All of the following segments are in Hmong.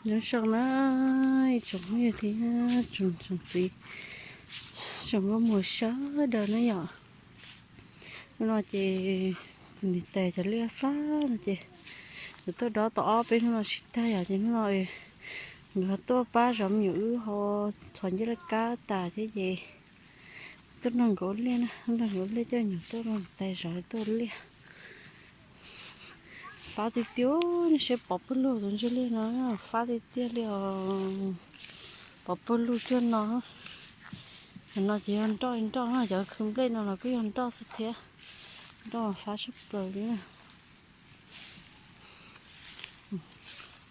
Nyob zoo na, ib tsoom phooj ywg thiab tsoom txiv, tsoom nkauj muam sawv daws na yom. Hnub no ces tus niam tais cov liaj fab no ces nkawd tuaj dob tau ob peb hnub no tsis tag yom, ces hnub no nkawd ho tuaj pab zov me nyuam wb ho txhos ncej laj kab tas thiab ces tuaj nrog nkawd ua liaj na, nrog nkawd ua liaj coj me nyuam tuaj nrog niam tais zov tuaj ua liaj. Fab tiag tiag, nej saib pov pawg lug tus ntsuag liaj no, fab tiag tiag li os. Pov pawg lug cuag no. Cov no ces yog nroj nroj na, cov khw nplej no los kuj yog nroj xwb thiab. Nroj fab tshaj plaws li na.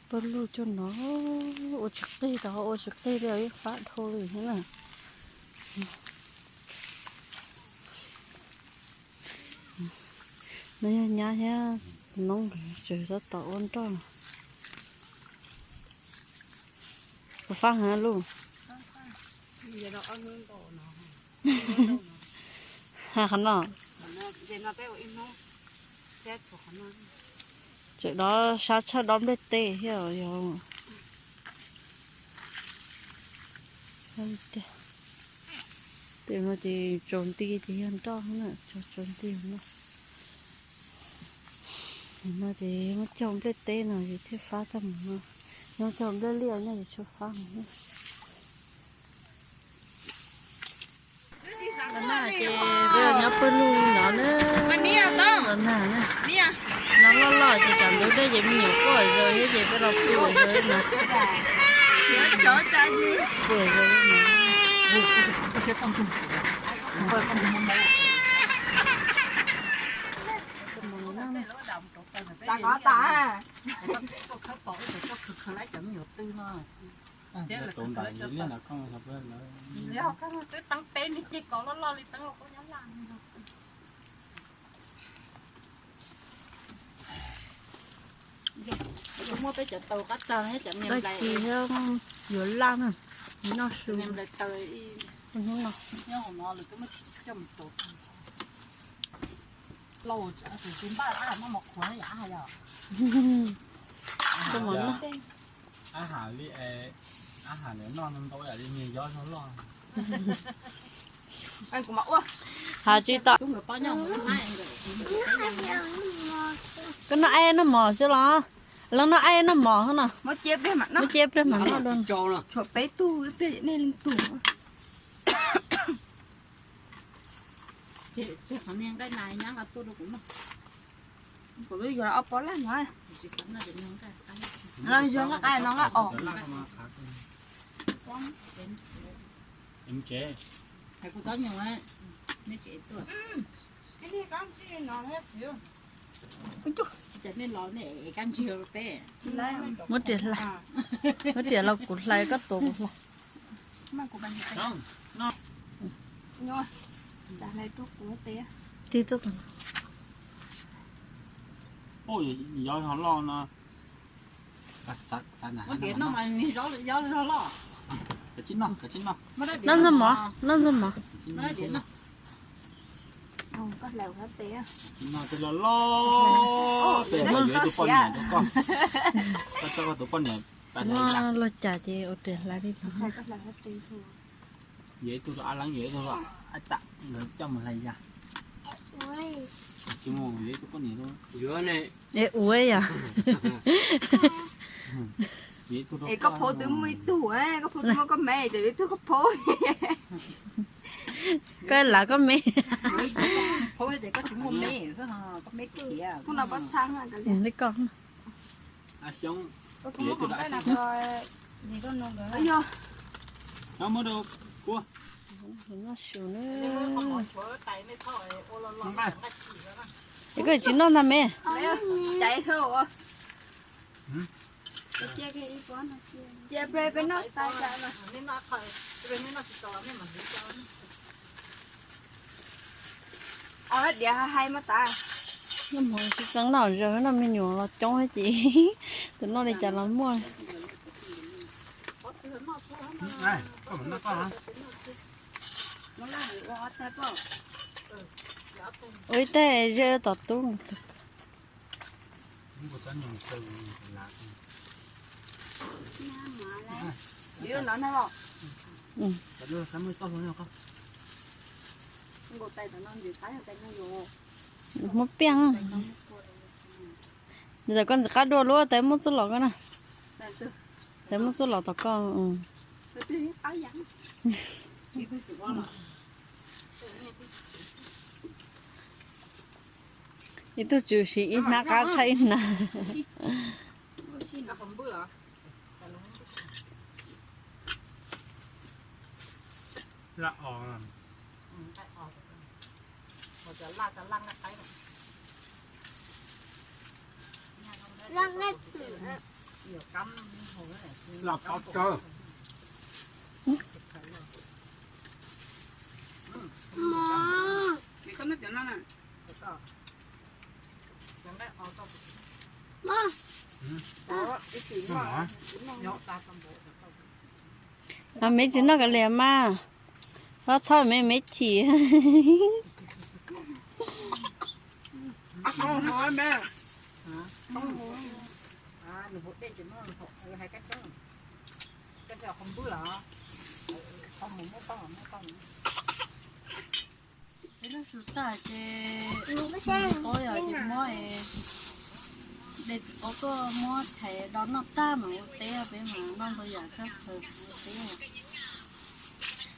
Pawg lug cuag no, ua tsis qig tau, ua tsis qig li, ib fab dhau li thiab na. No yog nyab thiab noob nkawd tseem tab tom ua nroj. Puas fab heev lauj? Ha, qhov no. Tseem dob sab tshaj dob nplej teb thiab yog. Tej no ces tsaus nti ces yog nroj na, tsaus nti no. No ces muab cog nplej teb no ces thiaj fab tag mus no. Muab cog nplej liaj no ces tsuas fab mus. Los nag ces peb nyob pawg lug no na. Los nag na. No loj loj ces tsam ntug dej ces me nyuam quaj zog thiab ces peb los pw zog no. Pw zog no. Twb teeb peb nws ceg kos loj loj li teeb los kuj nyob laj. Muab peb cov taws qab tsag thiab cov me nplais, yuav laj na, noj su. Hnub no, nyob hauv no lawv twb muab coj mus rau. Lauj, tus tsis npaj ab noj mov qhuav yam yog. Ab has li, ab has li noj ntau yam li niag yob zog loj. Has tsis tau. Koj noj aib noj mov xwb los? Los noj aib noj mov no. Muab cia pliag mam noj dua. Tshuav peb tug ib pliag nej leej tug. Ces qhov niag nqaij na nyab nqa tuaj rau kuv noj. Kuv twb yuav ob pob laj no. Yog nqaij qab no nqaij os. Hais kuv tsob nyuag, nej tsis tuaj. Cas nej los nej ev kab ntsig rau peb. Muab riam hlais, muab riam los kuv hlais, koj tuav kuv hlais. Tig tuaj. Yob zog loj no. Noj ntxuag mov, noj ntxuag mov. Koj hlais ua qhov tes. Noj tes los loj, tes los yuav ib tug poj niam rau koj. Koj tso koj tus poj niam. Tsis muaj los cas ces ua tes hlais li no. Yuav ib tug rau Ab Leeb, yuav ib tug rau Ab Tam, nkawd coj mus hlais yas. Tsis muaj, yuav ib tug poj niam rau. Es ua yom. Es koj phauv twb muaj ib tug, koj phauv twb muaj koj me, ces yuav ib tug koj phauv. Koj lav koj me. Phauv tias koj tsis muaj me, koj me khiav. Kuv no pob txha li koj. Xyoob, noj su na. Es koj tsis noj ntag me. Cia peb noj tas. Diav hais mas tas. Noj mov tsis txeeb noj zog, noj me nyuam los coob ces tus noj li cas los muaj. Ua ib teg ze tom tub. Muab piaj. Nws tawm koj ntxim qab dua lub tais muaj txuj lom koj na. Tais muaj txuj lom tom koj. Ib tug tswv siv ib hnab qab tshaj ib hnab. Mev tsis noj kav liam mas, txhob txhob mev, mev chim. Peb noj su tag ces qaub yog ces muab de txiv qaub tuaj muab chais do noj tag mam ua teb, peb mam noj ntau yam sab plaws ua teb.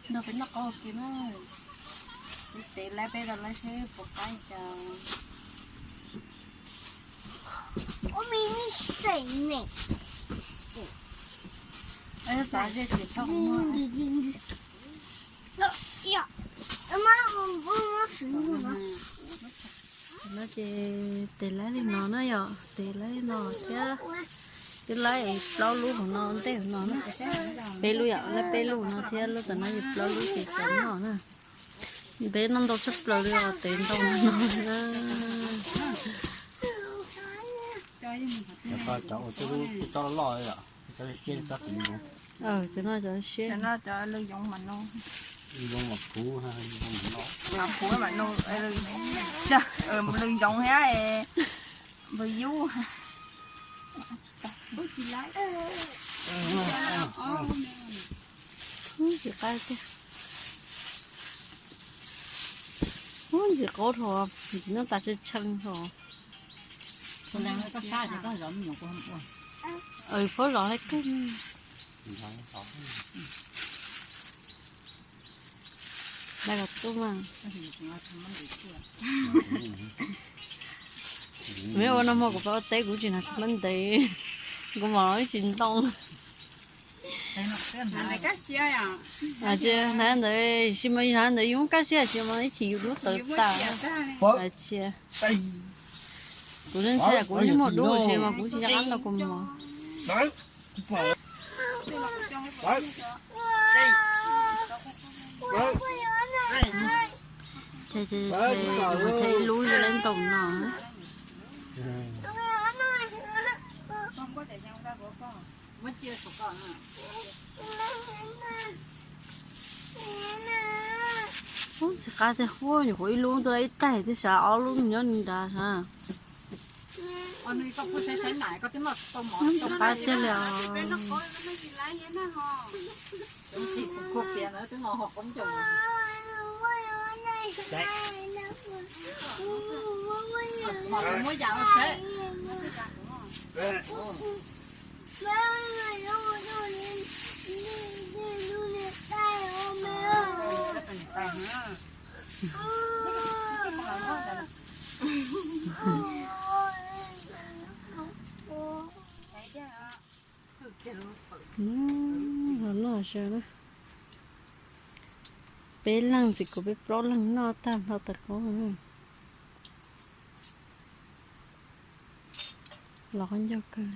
Nrog peb noj qaub ua ke na. Peb tev lab peb rau lab seb puas qab cas. Txav ze ces txhob muab. No ces tes laib li no na yom, tes laib li no thiab. Twb laib plaub lub hauv no ntej hauv no na. Peb lub yom, laib peb lub no thiab lub tom no yog plaub lub ces txav noj na. Peb noj ntau tshaj plaws li os, tes ntau no na. Cov uas coj lub tsob loj loj yom, cov siab tsob tus ntoo. Cov no cov siab. Cov no cov lw yoov mas no. Lw yoov mas puv, lw yoov mas no. Lw yoov thiab npawg yub. Ub, ntxim qab tiag. Ub, ntxim qaub dhau, ntxim noj tas tshee tshee dhau. Puab zov li kawg. Dai los tub mas. Meb ua noj mog, kuv pab ua teb kuv tsis hnav tsho mab ntev, kuv mam los ib tsis ntoo. Hnav ntawd, hnav ntawd yus muab kaj siab, tsis mas ib chim yus lub tawv tas. Cia, kuv ntshai kuv yeej muaj dub tsis mas kuv tsis nco qab ntau kuv mos. Ces ib lub zoo li ntoo no. Ub, ntxim qab tiag, huab nyuam qhuav ib lub tuaj ib taig thiab, sav ob lub nyob li nrad na. Ntxim qab tiag li os. Los noj saib na. Peb leeg ntxim kuv peb plaub leeg noj tag nrho tag qub. Los qab ncauj kawg.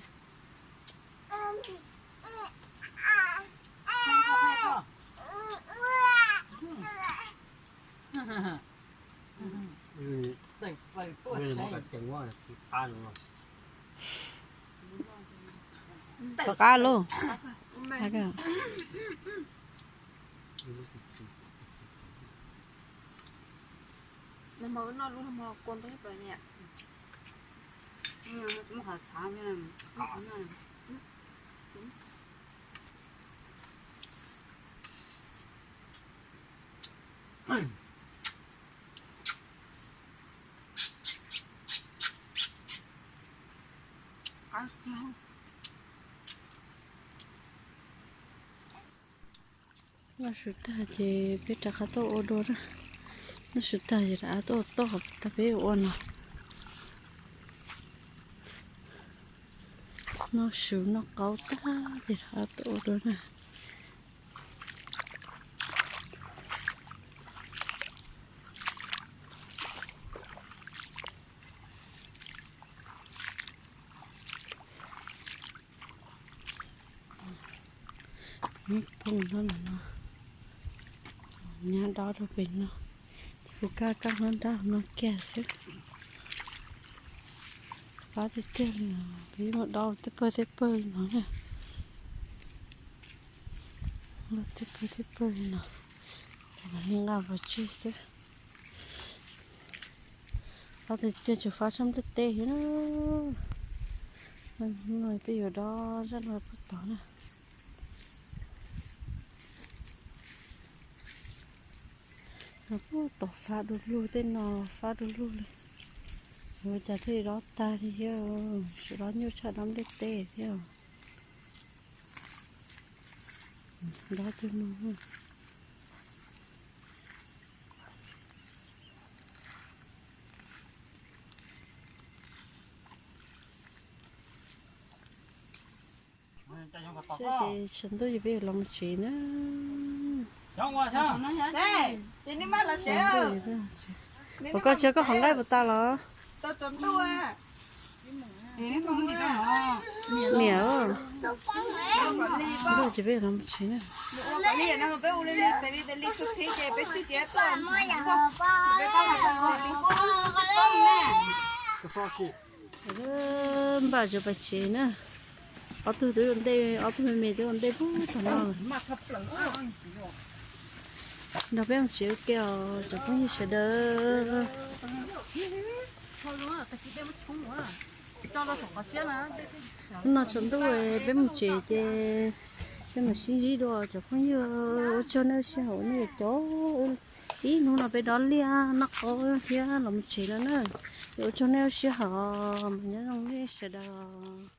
Rov qab lauj. Noj su tag ces peb rov qab tuaj ua dua na. Noj su tag ces rov qab tuaj ua toj tag peb ua no. Noj su noj qaub tag ces rov qab tuaj ua dua na. Phooj no, nyab dob rau pem no, ces kuv kaj kaj hlob dab no kiag xwb. Fab tiag tiag li, peb muab dob tej pawg tej pawg li no na. Tej pawg tej pawg li no, li nqa pov tseg xwb. Dob tiag tiag tsuas fab tshaj nplej teb xwb na. Hnub no peb yuav dob zaj no puag tod na. Puag tod fab du lug, tej no fab du lug li. Yuav ua cas thiaj li dob tag li thiab, tsuas dob nyuaj tshaj dob nplej teb thiab. Dob tej no. Ces tshav ntuj ces peb yuav los mus tsev na. Ua koj tsis yog koj qhov nqaij puas tas los? Niam, ntuj ces peb yuav los mus tsev na. Npaj tsuas pais tsev na. Ob tug twb ua ntej, ob tug me me twb ua ntej puag tod no lawm. Nrog peb mus tsev ua ke os cov phooj ywg sawv daws. Hnub no tsaus ntuj peb mus tsev ces peb mam sib ntsib dua cov phooj ywg. Ua tsaug nej sij hawm, nej yuav caum ib hnub no peb dob liaj noj qaub thiab los mus tsev no na. Ces ua tsaug nej sij hawm, mas nyob zoo nej sawv daws.